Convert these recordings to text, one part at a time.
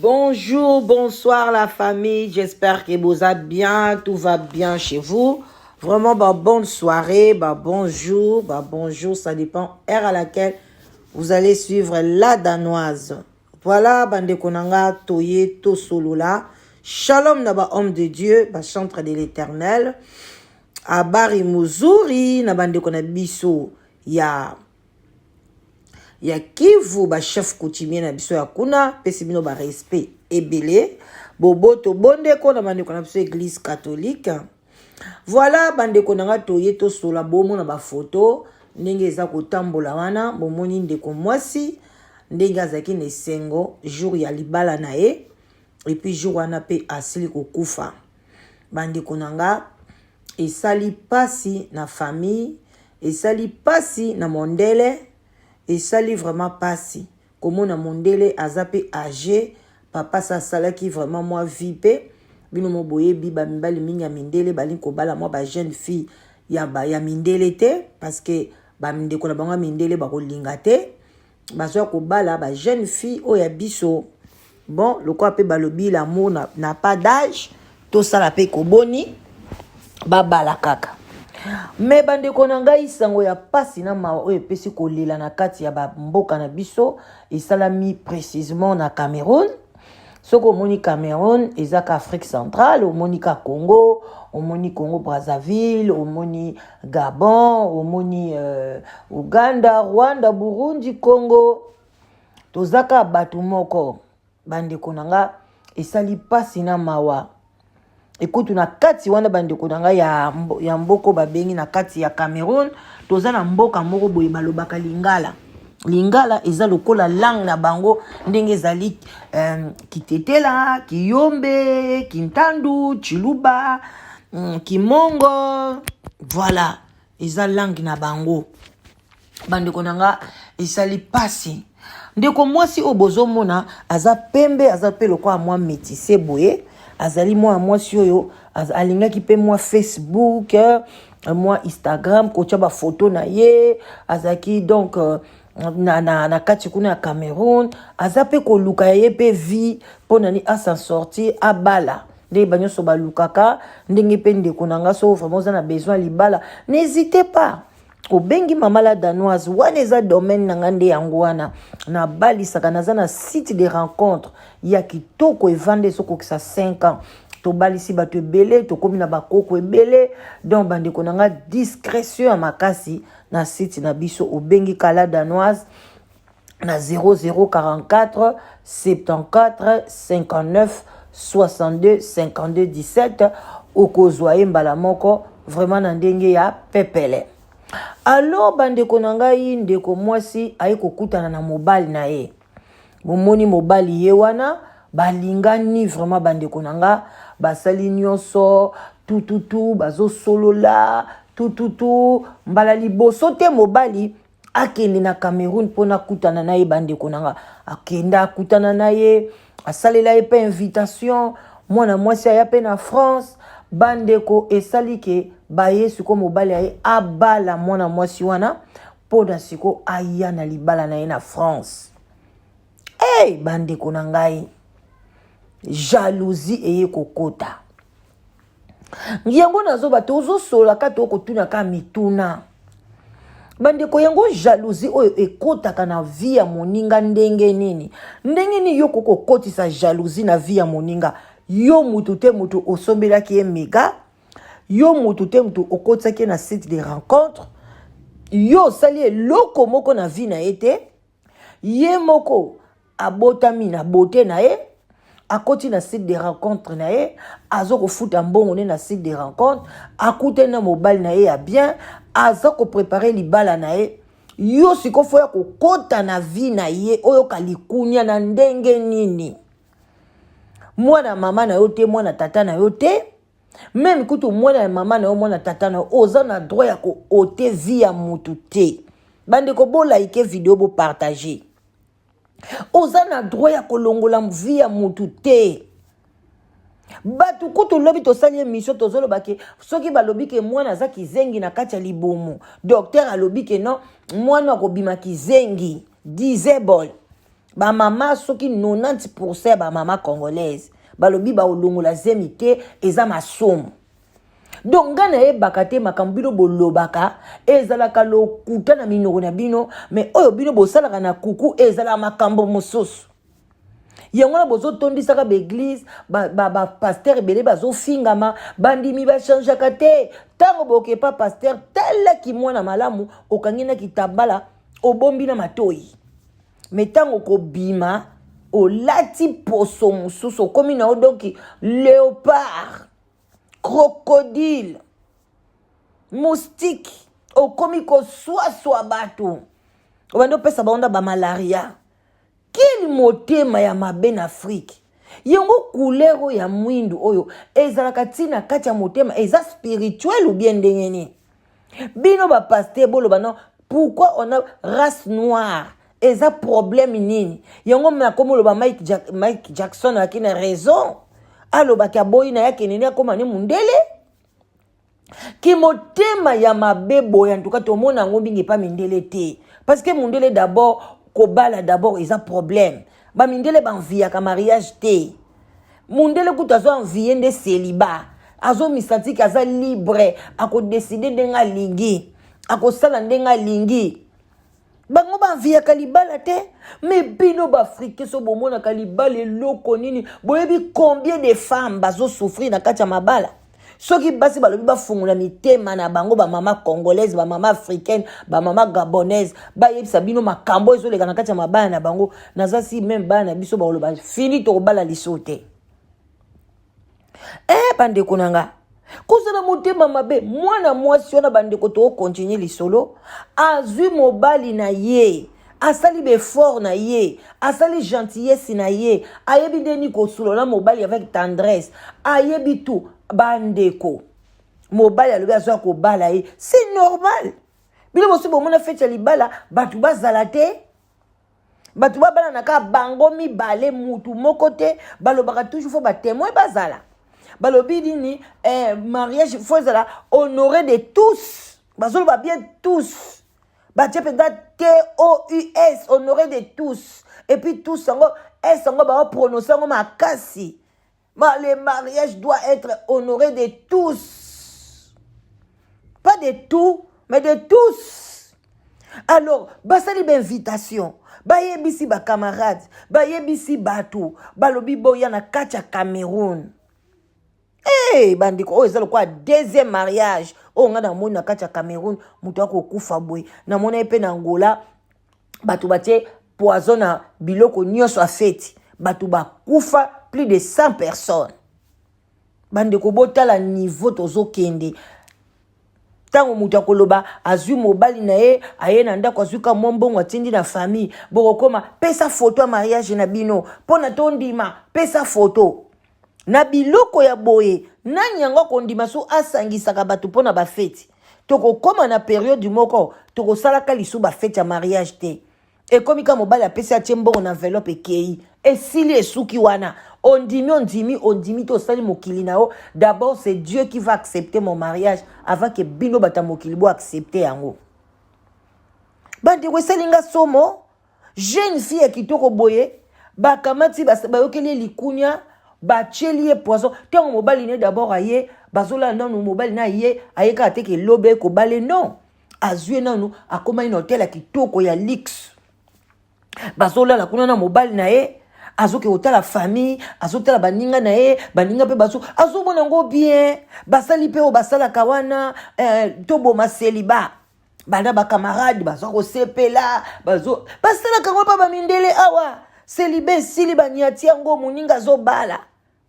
Bonjour, bonsoir la famille. J'espère que vous allez bien, tout va bien chez vous. Vraiment, bah, bonne soirée, bah, bonjour, bah, bonjour, ça dépend heure à laquelle vous allez suivre la danoise. Voilà, bandeko na nga, toye, tosolola. Shalom na ba homme de Dieu, ba chantre de l'éternel. Abari muzuri na bandeko na biso ya ya Kivu, ba chef coutumier na biso ya kuna, pesi bino ba respect ebele. Boboto bondeko na bandeko na biso église catholique. Voilà bandeko na nga toye tosola bomona ba photo ndenge eza kotambola wana bomoni ndeko mwasi ndenge azalaki na esengo jour ya libala na ye et puis jour wana pe asili kokufa bandeko na nga esali pasi na famille esali pasi na mondele esali vraiment pasi komona mondele aza pe age papa sa asalaki vraiment mwa vie pe bino mo boyebi ba mibali mingi ya mindele balingi kobala mwa ba jeune fille ya, ba, ya mindele te parce que bandeko na bango ya mindele bakolinga te bazwa kobala ba jeune fille oyo ya biso bon lokola mpe balobi l'amour n'a pas d'âge tosala mpe koboni babala kaka me bandeko na ngai sango ya pasi na mawa oyo epesi kolela na kati ya bamboka na biso esalami précisement na Cameroun soki omoni Cameroun eza ka Afrique centrale omoni ka Congo omoni Congo Brazzaville omoni Gabon omoni Uganda Rwanda Burundi Congo toza ka bato moko bandeko na nga esali pasi na mawa ekutu na kati wana bandeko na ngai ya, ya mboko babengi na kati ya Cameroun toza na mboka moko boye balobaka lingala lingala eza lokola langue na bango ndenge ezali kitetela kiyombe kintandu chiluba kimongo voilà eza langue na bango bandeko na nga esali pasi ndeko mwasi oyo bozomona aza pembe aza pe lokola mwa métisse boye azali mwana mwasi oyo alingaki pe mwa Facebook mwa Instagram kotia bafoto na ye azalaki donc na kati kuna ya Cameroun aza pe koluka ye pe vie mpo nani a s'en sortir abala ndenge banyonso balukaka ndenge pe ndeko na nga so vraiment oza na besoin libala n'hésitez pas obengi mama la danoise wana eza domaine na nga nde yango wana nabalisaka naza na site de rencontre ya kitoko evanda ezokokisa 5 ans tobalisi bato ebele tokomi na bakoko ebele donc bandeko na nga discrétion ya makasi na site na biso obengi kala danoise na 0044 74 59 62 52 17 okozwa ye mbala moko vraiment na ndenge ya pepele alors bandeko na ngai ndeko mwasi aye kokutana na mobali na ye bomoni mobali ye wana balingani vraiment bandeko na nga basali nyonso tututu bazosolola tututu mbala liboso te mobali akende na Cameroun mpona akutana na ye bandeko na nga akenda akutana na ye asalela ye mpe invitation mwana mwasi aya mpe na France bandeko esali ke baye siko mobali aye abala mwana mwasi wana mpona siko aya na libala na ye na France hey, bandeko na ngai jalousie eye kokota yango nazoba tozosola ka tokotuna ka mituna bandeko yango jalousie oyo ekotaka na vie ya moninga ndenge nini ndenge nini yo kokokotisa jalousie na vie ya moninga yo mutu te mutu osombelaki ye mega yo mutu te mutu okotisaki ye na site de rencontre yo osali eloko moko na vie na ye te ye moko abotami na beauté na ye akoti na site de rencontre na ye aza kofuta mbongo ne na site de rencontre akutani na mobali na ye ya bien aza koprepare libala na ye yo sikoyo fo ya kokota na vie na ye oyoka likunia na ndenge nini mwana mama na yo te mwana tata na yo te meme kutu mwana ya mama na yo mwana tata na yo oza na droit ya koôter vie ya mutu te bandeko bolike video bopartage. Oza na droit ya kolongola vie ya mutu te. Bato kutu lobi tosali émission, tozoloba ke soki balobi ke mwana aza kizengi na kati ya libumu, docteur alobi ke non, mwana akobima kizengi, disable. Bamama, soki 90 ya bamama congolaise balobi baolongola zemi te, eza masumu. Donc ngai nayebaka te, makambo bino bolobaka ezalaka lokuta na minoko na bino, mais oyo bino bosalaka na kuku ezalaka makambo mosusu. Yango wana bozotondisaka baéglise, bapasteur ebele bazofingama, bandimi bachangeaka te. Ntango bokepa pasteur, talaki mwana malamu, okangi na kitambala, obombi na matoi, mais ntango kobima, olati poso mosusu, okomi na yo donc léopard, crocodile, moustique, okomi koswaswa bato, obandi opesa bango nda bamalaria. Keli motema ya mabe na Afrike! Yango couleur oyo ya mwindu oyo ezalaka ntina kati ya motema, eza spirituel ou bien ndenge nini? Bino bapasteur boloba non, pourquoi on a race noire? Eza problème nini yango? Nakomi oloba Mike Jackson ayaki na raison, alobaki aboyi na ye akende nde akóma ne mundele. Kimotema ya mabe boye, en tout cas tomona yango mingi epa mindele te, parce que mundele d'abord, kobala d'abord eza problème. Bamindele baenviaka mariage te. Mundele kutu azo envie nde célibat, azomisanti aza libre, akodécider ndenge alingi, akosala ndenge alingi. Bango baenviaka libala te. Mais bino baafricain, so bomonaka libala eloko nini? Boyebi combien de femmes bazosouffrir na kati ya mabala? Soki basi balobi bafungola mitema na bango, bamama congolaise, bamama africaine, bamama gabonaise, bayebisa bino makambo ezoleka na kati ya mabala na bango, naza si même bana na biso bakoloba fini, tokobala liso te. E bandeko na nga, kozala motema mabe. Mwana mwasi wana, bandeko, tokocontinuer lisolo. Azwi mobali na ye, asali baeffort na ye, asali gentillesse na ye, ayebi ndeni kosolola mobali avec tendresse, ayebi tout. Bandeko, mobali alobi azwa kobala ye, c'est normal. Bino mosusu bomona fête ya libala, bato bazala te, bato babalana kaka bango mibale, mutu moko te. Balobaka toujours faut batémoin bazala. Balobi nini? Mariage faut ezala honoré de tous. Bazoloba bien tous, batie mpenza tous, honoré de tous. Et puis tous yango, s yango baoprononce yango makasi. Le mariage doit être honoré de tous, pas de tout, mais de tous. Alors basali bainvitation, bayebisi bacamarade, bayebisi bato, balobi boya na kati ya Cameroun. Hey, bandeko, oyo eza lokola deuxième mariage oyo ngai namoni na kati ya Cameroun, moto akokufa boye. Namoni ye mpe na Angola, bato batie poison na biloko nyonso ya feti, bato bakufa, plus de 100 personnes. Bandeko, botala niveau tozokende. Ntango moto akoloba azwi mobali na ye, aye na ndako, azwi ka mwa mbongo, atindi na famille, bokokoma pesa foto ya mariage na bino mpo na tondima, pesa foto na biloko ya boye. Nani yango akondima? So asangisaka bato mpo na bafeti, tokokóma na période moko tokosalaka lisu bafeti ya mariage te. Ekomi ka mobali apesi, atie mbongo na enveloppe, ekei, esili, esuki wana. Ondimi, ondimi, ondimi te, osali mokili na yo. D'abord c'est Dieu qui va accepter mon mariage avant ke bino bato ya mokili bo accepte yango. Bandeko, esali nga somo. Jeune fille ya kitoko boye, bakamati, bayokeli ye likunya, batieli ye poison. Ntango mobali ne d'abord aye, bazolala nanu, mobali na ye aye kaka te ke lobi ekobale, non, azwi nanu, akomai na hotel ya kitoko ya luxe, bazolala kuna na mobali na ye, azoke kotala famille, azotala baninga na ye, baninga mpe bazo azomona yango bien. Basali mpe oyo basalaka wana, toboma célibat, banda bacamarade bazwa kosepela, bazo basalaka yango mpa bamindele awa. Célibat esili, baniati yango, moninga azobala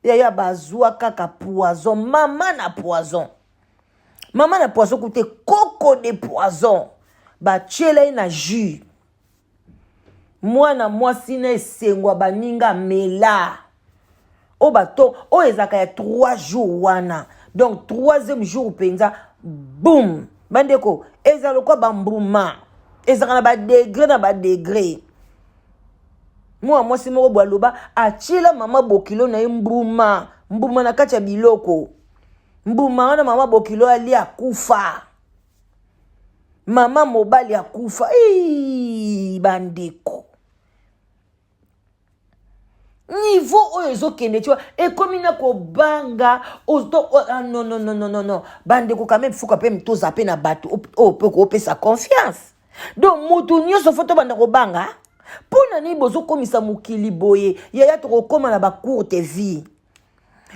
yaya, bazwa kaka poison, mama na poison, mama na poison, kute koko de poison batiela ye na jus. Mwana mwasi na esengo ya baninga mela oyo bato oyo ezalaka ya 3 jours wana. Donc troisième jour mpenza, boum! Bandeko, eza lokwa bambuma, ezalaka na badegré na badegré. Mwana mwasi moko boye aloba atiela mama bokilo na ye mbuma, mbuma na kati ya biloko. Mbuma wana mama bokilo alia akufa. Mama mobali akufa. Eii, bandeko. Niveau oyo ezokende tu ekomi na kobanga oto, ah, non, non, non, non, non, non. Bandeko quand même fuka mpe toza mpe na bato oyo mpe kopesa confiance. Donc moto nyonso fo tobanda kobanga. Mpo na nini bozokomisa mokili boye? Yaya, tokokóma na bacourte vie.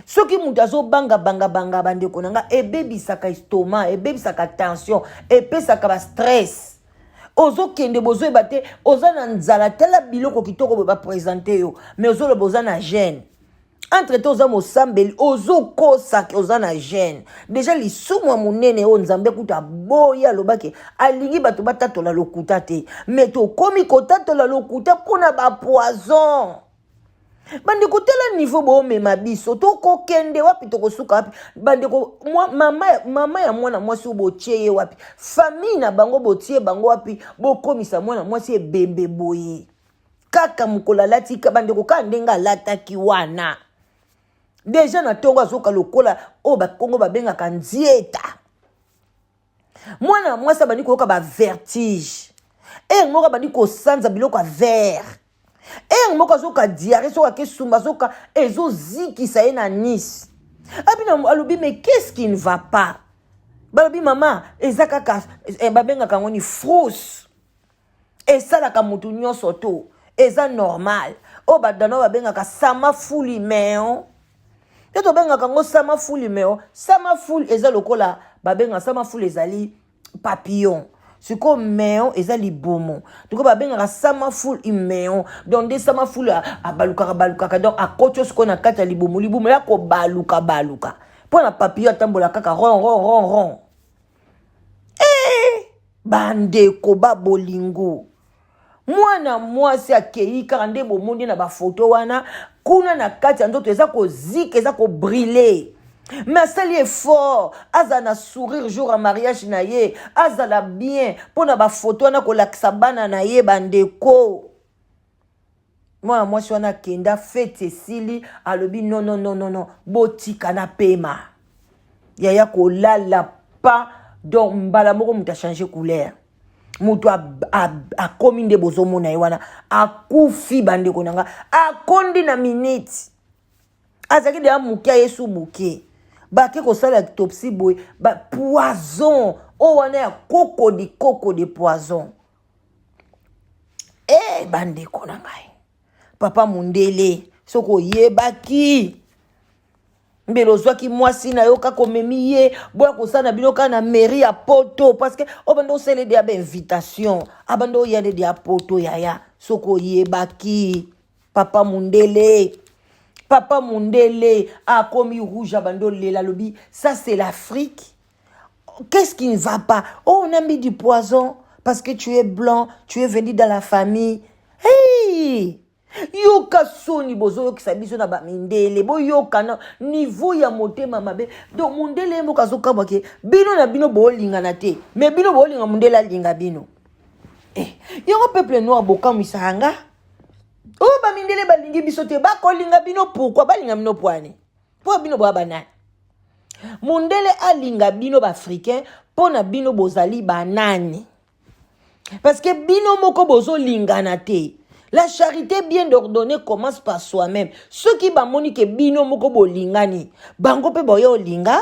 Soki moto azobanga banga banga, bandeko na nga, ebebisaka estomac, ebebisaka tension, epesaka bastress. Ozokende, bozoyeba te, oza na nzala, tala biloko kitoko boye baprésente yo, mais ozoloba oza na jeûne. Entre te oza mosambeli, ozokosaka oza na jeûne. Déjà lisumu ya monene oyo Nzambe kuta aboyi, alobaki alingi bato batatola lokuta te, mais tokomi kotatola lokuta mpona bapoison. Bandeko, tala niveau boomema biso. Tokokende wapi? Tokosuka wapi, bandeko? Mama, mama ya mwana mwasi oyo botie ye wapi? Famille na bango botie bango wapi? Bokomisa mwana mwasi ebembe boye kaka mokolo alati. Bandeko, kaka ndenge alataki wana déjà na ntongo, azoka lokola oyo Bakongo babengaka nzieta. Mwana mwasi abandi koyoka bavertige, heure moko abandi kosanza biloko ya vert, heure moko azoka diarrhée. Soki akesumba, azoka ezozikisa ye na nice. Abi alobi: "Mais qu'est-ce qui ne va pas?" Balobi: "Mama, eza kaka babengaka yango ni frousse, esalaka motu nyonso to eza normal." Oyo badano babengaka sama fuli meo te, tobengaka yango sama fuli meo. Sama fuli eza lokola babengaka sama fuli, ezali papillon. Sikoyo meo eza libumu, tuko babengaka sama ful imeo. Donc nde sama ful abalukaka balukaka, donc akoti sikoyo na kati ya libumu, libumu ya kobaluka baluka mpo na papillon atambola kaka rond rond rond rond. Bandeko ba bolingo, mwana mwasi akei kaka nde bomoni na bafoto wana kuna na kati ya nzoto eza kozika, eza kobrûler, mais asali effort azala na sourire jour ya mariage na ye, azala bien mpo na bafoto wana kolakisa bana na ye. Bandeko, mwana mwasi wana akenda, fête esili, alobi: "Non, non, non, non, non, botika na pema." Yaya, kolala pa, donc mbala moko moto achange couleur, moto akomi nde bozomona ye wana akufi. Bandeko na nga, akondi na minute. Azalaki deya moke, ayesu moke, bake kosala autopsie boye, bapoison oyo wana ya kokodi, koko de poison. Bandeko na ngai, papa mondele, soki oyebaki, mbele ozwaki mwasi na yo kaka, omemi ye, boya kosala na bino kaka na mairie ya Poto, parce que obanda osala ede ya bainvitation, abanda oya nde ya Poto. Yaya, soki oyebaki, papa mondele, papa mondele akomi rouge, abandi olela, alobi: "Ça, c'est l'Afrique. Qu'est-ce qui ne va pas? Oh, on a mis du poison parce que tu es blanc, tu es venu dans la famille." Hey, yoka soni bozoyokisa biso na bamindele. Boyoka na niveau ya motema mabe. Donc mondele ye moko azokamwa ke bino na bino boolingana te, mais bino boolinga mondele alinga bino. Yango peuple noir bokamwisaka nga. Oyo bamindele balingi biso te, bakolinga bino pourquoi? Balinga bino pwani? Mpo bino boya banani? Mondele alinga bino baafricain mpo na bino bozali banani? Parce que bino moko bozolingana te. La charité bien ordonnée commence par soi-même. Soki bamoni ke bino moko bolingani, bango mpe boya olinga.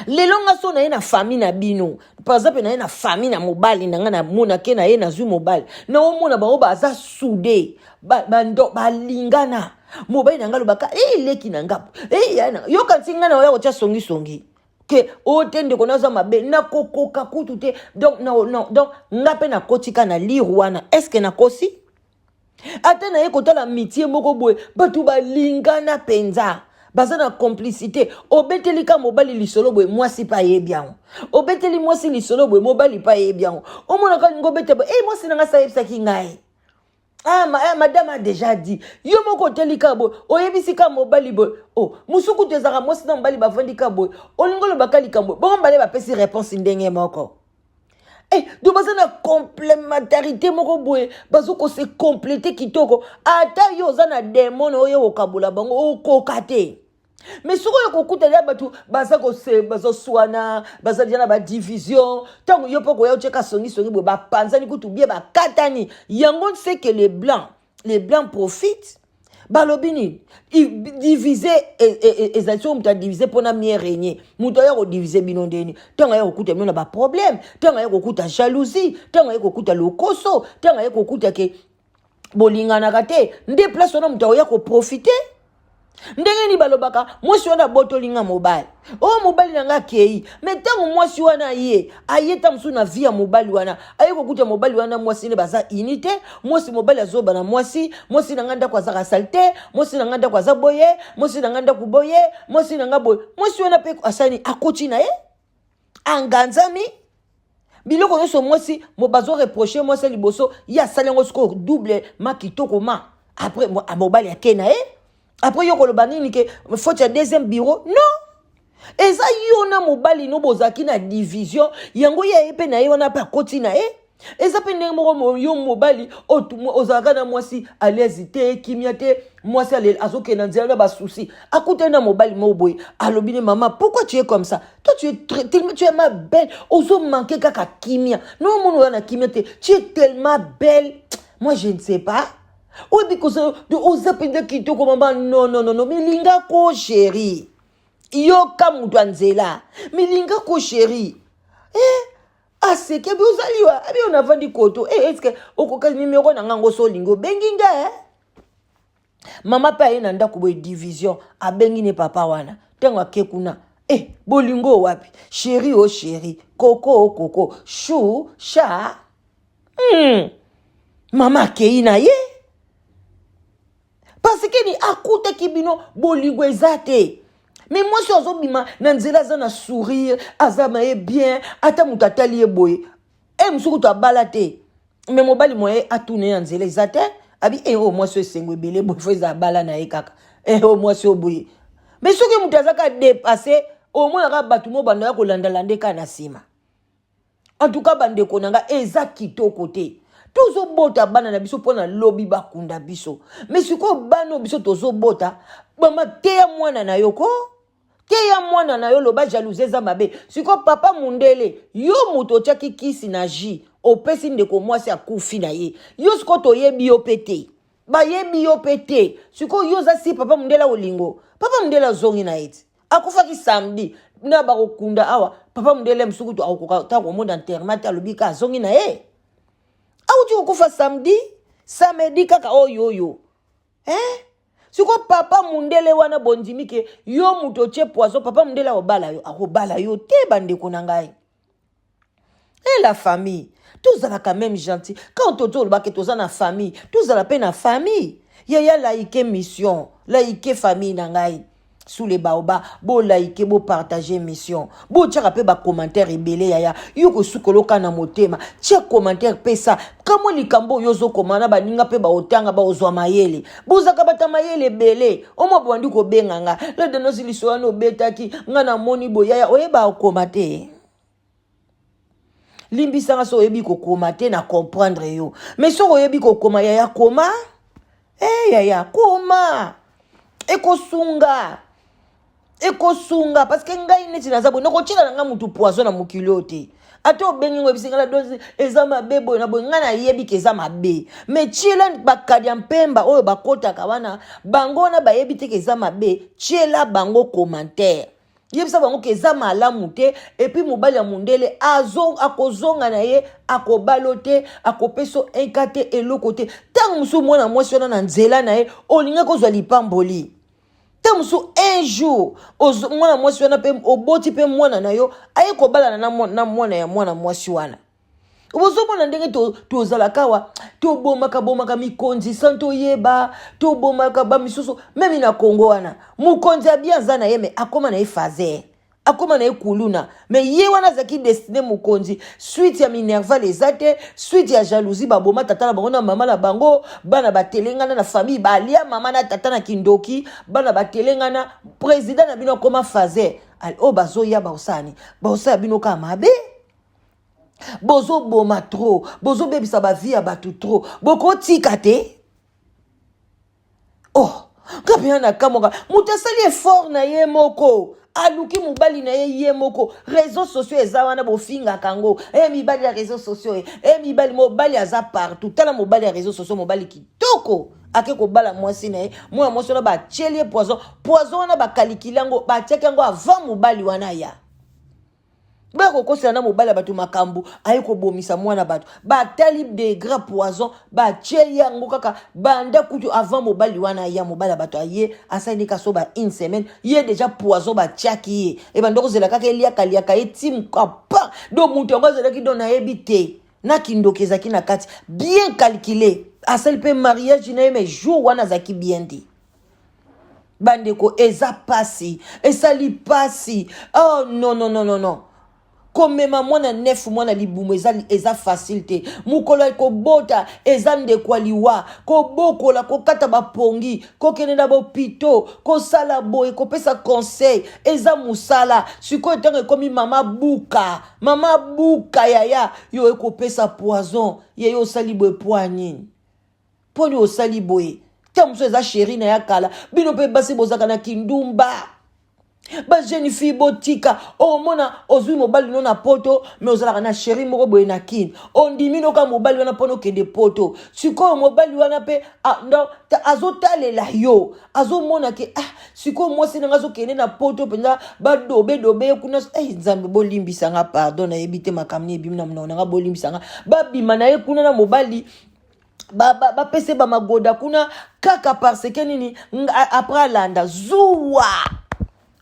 Lelo nga so na ye na famille na bino, par exemple na ye na famille na mobali na nga, namona ke na ye nazwi mobali, naomona bango baza soudés, balingana. Mobali na nga alobaka eleki na nga yoka nti ngai na oya kotia songisongi ke oyo te. Ndeko, naza mabe, nakokoka kutu te. Donc, no, no, donc nga mpe nakotika na lire wana. Est-ce nakosi? Ata naye kotala mitie moko boye, bato balingana mpenza, baza na complicité. Obeteli ka mobali lisolo boye, mwasi mpe ayebi yango. Obeteli mwasi lisolo boye, mobali mpe ayebi yango. Omonaka olingi obeta boye: "Ei, mwasi na nga sa ayebisaki ngai." "Ah, madame a déjà dit." Yo moko oteli ka boye, oyebisi ka mobali boye. Oh, mosuku to ezalaka mwasi na mobali bavandi ka boye, olingi olobaka likambo bongo, mbale bapesi réponse ndenge moko. Eh, donc baza na complémentarité moko boye, bazo kose compléter kitoko. Ata yo oza na demon oyo kokabola bango, okoka te. Mais soki oyo kokutana ya bato baza kose, bazoswana, baza deja na badivision, ntango yo mpo koya otyeka songisongi boye, bapanzani kutu bie, bakatani. Yango c'est que les blancs profitent. Balobi nini? Divise ezali soki moto adivise mpona mieux régner. Moto aya kodivise bino ndeni? Ntango aya kokuta bino na baproblème, ntango aya kokuta jalousie, ntango aya kokuta lokoso, ntango aya kokuta ke bolinganaka te, nde place wana moto akoya koprofite. Ndenge nini balobaka mwasi wana abotolinga mobali oyo, mobali na nga akei? Mais ntango mwasi wana aye, aye ta mosusu na vie ya mobali wana, aye kokuta mobali wana, mwasi nde baza uni te. Mwasi, mobali azoba na mwasi: "Mwasi na nga ndako azaka sale te, mwasi na nga ndako aza boye, mwasi na nga ndako boye, mwasi na nga boye." Mwasi wana mpe asani, akoti na ye, anganzami biloko nyonso. Mwasi bazoreproche mwasi ya liboso, ye asali yango sikoyo double ma kitoko. Ma après mobali ake na ye. Après yo koloba nini? Ke faute ya deuxième bureau? Non, eza yo na mobali no bozalaki na division. Yango ye aye mpe na ye wana mpe akoti na ye. Eza mpe ndenge moko, yo mobali ozalaka na mwasi à l'aise te, kimia te. Mwasi azokende na nzela na basusi, akutani na mobali moko boye, alobi ne: "Mama, pourquoi tu es comme ça? Toi, tu es très, tu es ma belle, ozomanke kaka kimia. Nomona oza na kimia te. Tu es tellement belle, moi je ne sais pas, oyebi koza, oza mpenza kitoko, mama. Non, non, non, non, milingako chéri." Yoka moto ya nzela: "Milingako chéri." Eh, aseki abi: "Ozali wa?" Abi: "Oyo navandi koto." Eh, est-ce okoka nimero na ngango? So olingi, obengi nga. Eh? Mama mpe aye na ndako boye, division, abengi ne papa wana. Ntango ake kuna, eh, bolingo wapi? Chéri o chéri, koko o koko, chou cha. Mama akei na ye parce que ni akutaki bino bolingo eza te. Mais mwasi azobima na nzela, aza na sourire, aza na ye bien. Ata moto atali ye boye, e mosuku to abala te, mais mobali moye atuna ye na nzela eza te. Abi: "E, oyo mwasi oyo esengo ebele boye, fo eza abala na ye kaka. E, oyo mwasi oyo boye." Mais soki moto aza ka dépassé, omonaka bato mo bando ya kolandalanda kaka na nsima. En tout cas, bandeko na nga, eza kitoko te. Tozobota bana na biso mpo na lobi bakunda biso. Mais sikoyo bana oyo biso tozobota, mama, teya mwana na yo ko, teya mwana na yo, loba jalousie eza mabe. Sikoyo papa mundele, yo moto otiaki kisi na jus, opesi ndeko mwasi, akufi na ye. Yo sikoyo toyebi yo mpe te, bayebi yo mpe te. Sikoyo yo oza si papa mundele, olingo papa mundele azongi na ye ti akufaki samedi na bakokunda awa. Papa mundele mosuku to akokoka ta komona enterrement te. Alobi ka azongi na ye, awuti kokufa samedi, samedi kaka oyo oyo, eh? Sikoyo papa mundele wana, bondimi ke yo moto otie poison, papa mundele akobala yo? Akobala yo te. Bandeko na ngai e la famille, tozalaka même gentil quand tozo olobaki toza na famille, tozala mpe na famille. Yaya, like mission, like famille na ngai sous les baobabs. Bolike, bopartage mission, botiaka mpe bacommentaire ebele. Yaya, yo kosukoloka na motema, tia commentaire, pesa kamwa likambo oyo ozokoma na baninga mpe baotanga, baozwa mayele. Bozaka bata mayele ebele. Omwa bwandi kobenga nga ledenosi liso wana obetaki nga, namoni boyaya oyeba okoma te. Limbisanga so oyebi kokoma te, na comprendre yo. Mais soki oyebi kokoma, yaya, koma. E yaya, koma, ekosunga, ekosunga. Parce que ngai neti naza boye, nakotiela na ngai mutu poison na mokili oyo te. Ata obengi ngo, ebisi ngai na dosi, eza mabe boye na boye, ngai nayebi ke eza mabe. Mais tiela bakadi ya mpemba oyo bakotaka wana, bango wana bayebi te ke eza mabe. Tiela bango commentaire, yebisa bango ke eza malamu te. Et puis mobali ya mondele akozonga na ye, akobala te, akopesa inka te, eloko te. Ntango mosusu mwana mwasi wana na nzela na ye olingi kozwa lipamboli. Ntango mosusu un jour mwana mwasi wana mpe oboti mpe mwana na yo, aye kobalana na mwana ya mwana mwasi wana. Bozomona ndenge tozalaka awa, tobomaka bomaka mikonzi sans toyeba, tobomaka bamisusu. Même na Kongo wana, mokonzi abi aza na ye, mais akóma na ye fazer, akóma na ye kuluna. Mais ye wana azalaki destiné mokonzi. Suite ya minerval eza te, suite ya jalousie. Baboma tata na bango na mama na bango, bana batelengana na famille, balia mama na tata na kindoki, bana batelengana. Président na bino akóma fazer. Oyo bazoya, baosala nini? Baosala bino kaka mabe. Bozoboma trop, bozobebisa bavie ya bato trop, bokotika te. Oh, nga mpenza nakamwaka, moto asali effort na ye moko, aluki mobali na ye ye moko. Réseau sociaux eza wana, bofingaka yango e mibali ya réseau sociaux e, e mibali, mobali aza partout. Tala mobali ya réseau sociaux, mobali kitoko, ake kobala mwasi na ye. Mwana mwasi wana batieli ye poison. Poison wana bakalikili yango, batiaki yango avant mobali wana ya baya kokosela na mobali ya bato makambo, aye kobomisa mwana bato. Batali degré poison batie yango kaka banda kutu avant mobali wana aya. Mobali ya bato aye, asali kaso ba une semaine, ye déjà poison batiaki ye, ebanda kozela kaka eliakaliaka ye ti pa. Donc moto yango azalaki, donc nayebi te, na kindoki ezalaki na kati, bien calculé. Asali mpe mariage na ye, mais jour wana azalaki bien te. Bandeko, eza pasi, esali pasi. Oh non, non, non, non, non. Komema mwana 9 mois na libumu eza facile te. Mokolo ya kobota eza ndeko ya liwa. Kobokola, kokata bapongi, kokende na bopito, kosala boye, kopesa conseil, eza mosala. Sikoyo ntango ekomi mama buka, mama buka, yaya, yo ekopesa poison ye, yo osali boye po nini? Mponi osali boye? Ntango mosusu eza chéri na ya kala. Bino mpe basi bozalaka na kindumba. Bajeune fille, botika. Omona ozwi mobali no na poto, mais ozalaka na chéri moko boye na Kini. Ondimi noka mobali wana mpona okende poto. Sikoyo mobali wana mpe azotalela yo, azomona ke ah, sikoyo mwasi nanga azokende na poto mpenza, badobedobe ye kuna. Hey, Nzambe, bolimbisanga, pardon, nayebi te makambo ni ebimi na monoko nanga, bolimbisanga. Babima na ye kuna na mobali, bapesa bamagoda kuna kaka parce que nini? Après alanda zuwa,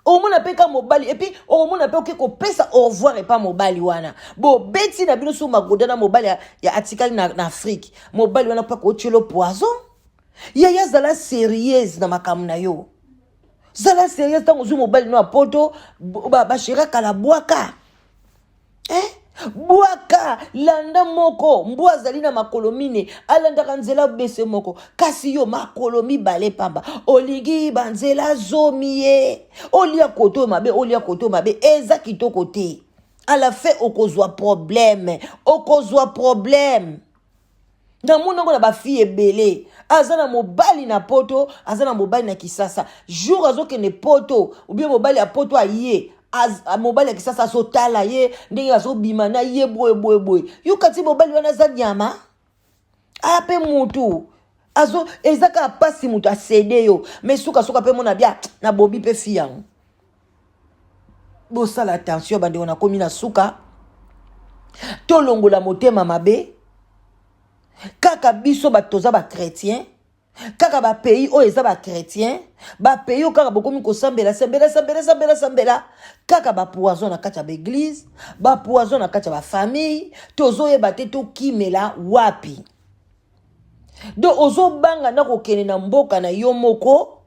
omona mpe ka mobali, et puis omona mpe oke kopesa au revoir epa mobali wana. Bobeti na bino so magoda na mobali ya atikali na Afrique. Mobali wana mpe akotielo poison. Yaya, zala sérieuse na makambo na yo, zala sérieuse. Ntango ozwi mobali no ya poto, bachéri akala, bwaka, eh? Bwaka, landa moko. Mbwa azali na makolo mine, alandaka nzela bese moko. Kasi yo makolo mibale pamba, olingi banzela zomi. Ye olia koto oyo mabe, olia koto oyo mabe, eza kitoko te. À la fin okozwa problème, okozwa problème. Namoni yango na bafille ebele, aza na mobali na poto, aza na mobali na Kisasa. Jour azokende poto, obie mobali ya poto aye, mobali ya Kisasa azotala ye ndenge azobima na ye boye boye boye. Yo kati mobali wana aza nyama, aya mpe mutu azo, eza kaka mpasi. Moto asede yo, mais sukasuka mpe mona bia nabobi mpe fi yango. Bosala attention, bandeko, nakomi na suka. Tolongola motema mabe. Kaka biso bato toza bachrétien, kaka bapays oyo eza bachrétien, bapays oyo kaka bokomi kosambela, sambela, sambela, sambela, sambela, kaka bapoison na kati ya baeglise, bapoison na kati ya bafamille. Tozoyeba te tokimela wapi. Donc ozobanga na kokende na mboka na yo moko.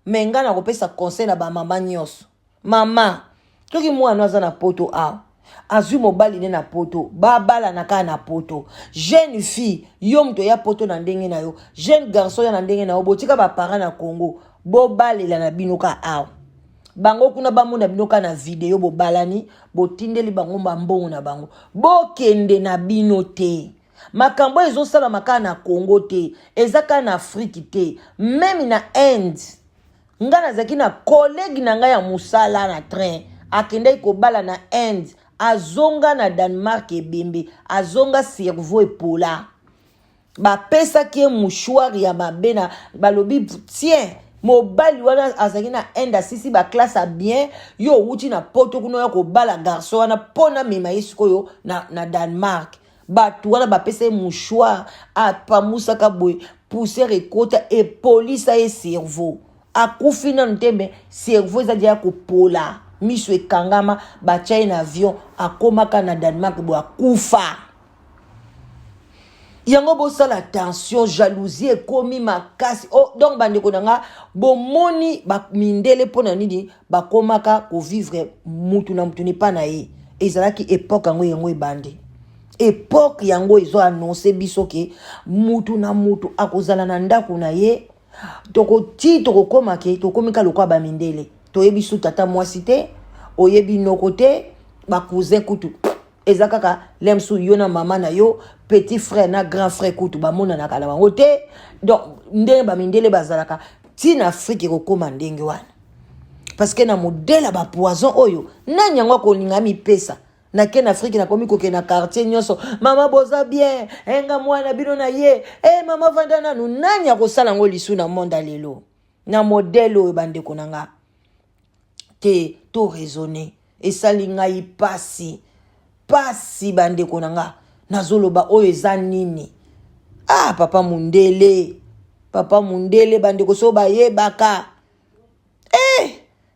Mais ngai nakopesa conseil na bamama nyonso: mama, soki mwana aza na poto awa, azwi mobali nde na poto, babalana kaka na poto. Jeune fille, yo moto ya poto na ndenge na yo, jeune garçon ya na ndenge na yo, botika baparent na Congo, bobalela na bino ka awa. Bango kuna bamona bino kaka na video, bobalani, botindeli bango bambongo na bango, bokende na bino te. Makambo ezosalama kaka na Congo te, eza kaka na Afrique te, même na Inde. Ngai nazalaki na collègue na ngai ya mosala na train, akendaki kobala na Inde, azonga na Danemark ebembe, azonga cerveau epola. Bapesaki ye mouchoir ya mabe na balobi tien. Mobali wana azalaki na Inde, asisi baclasse ya bien. Yo owuti na poto kuna, oya kobala garçon wana mpo na mema ye sikoyo na Danemark. Bato wana bapesa ye mouchoir, apamusaka boye, poussière ekota, epolisa ye cerveau. Akufi nanu te, mais cerveau eza deya kopola, miso ekangama. Batya ye na avion, akomaka na Danemark boye, akufa. Yango bosala attention, jalousie ekomi makasi. Oh, donc bandeko na nga, bomoni mindele mpo na nini bakomaka kovivre mutu na mutu nepa na ye? Ezalaki époque yango, yango ebandi époque yango ezo annonce biso ke mutu na mutu akozala na ndako na ye. Tokoti, tokokóma ke tokomi ka lokola bamindele. Toyebi su tata mwasi te, oyebi noko te, bacousin kutu. Eza kaka lemsu yo na mama na yo, petit frère na grand frère kutu bamonanaka na bango te. Donc ndenge bamindele bazalaka ntina Afrike ekokóma ndenge wana, parce que na modèle ya bapoison oyo, nani yango akolinga mipesa? Nake na Afrike, nakomi kokende na quartier nyonso: "Mama, boza bien? Enga mwana bino na ye e, mama vanda nanu." Nani akosala yango lisu na monde ya lelo na modèle oyo? Bandeko na nga te, to raisonne. Esali ngai pasi, pasi, bandeko na nga. Nazoloba oyo eza nini? Ah, papa mundele, papa mundele, bandeko so bayebaka eh,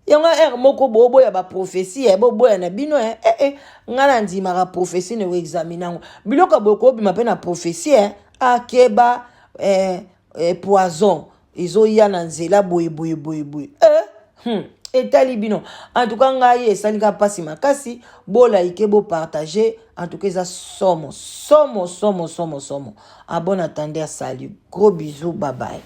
yango ere moko boboya baprophétie, eh, boboya na bino, eh, eh, eh. Ngai na ndimaka prophétie na koexaminer yango. Biloko boye kobima mpe na prophétie, eh, akeba, eh, eh, poison ezoya na nzela boye boye boye boye, eh, Etali bino. En tout cas, ngai esalika mpasi makasi. Boliker, bopartager. En tout cas, eza somo, somo, somo, somo, somo. À bon entendeur, salut, gros bisous, bye bye.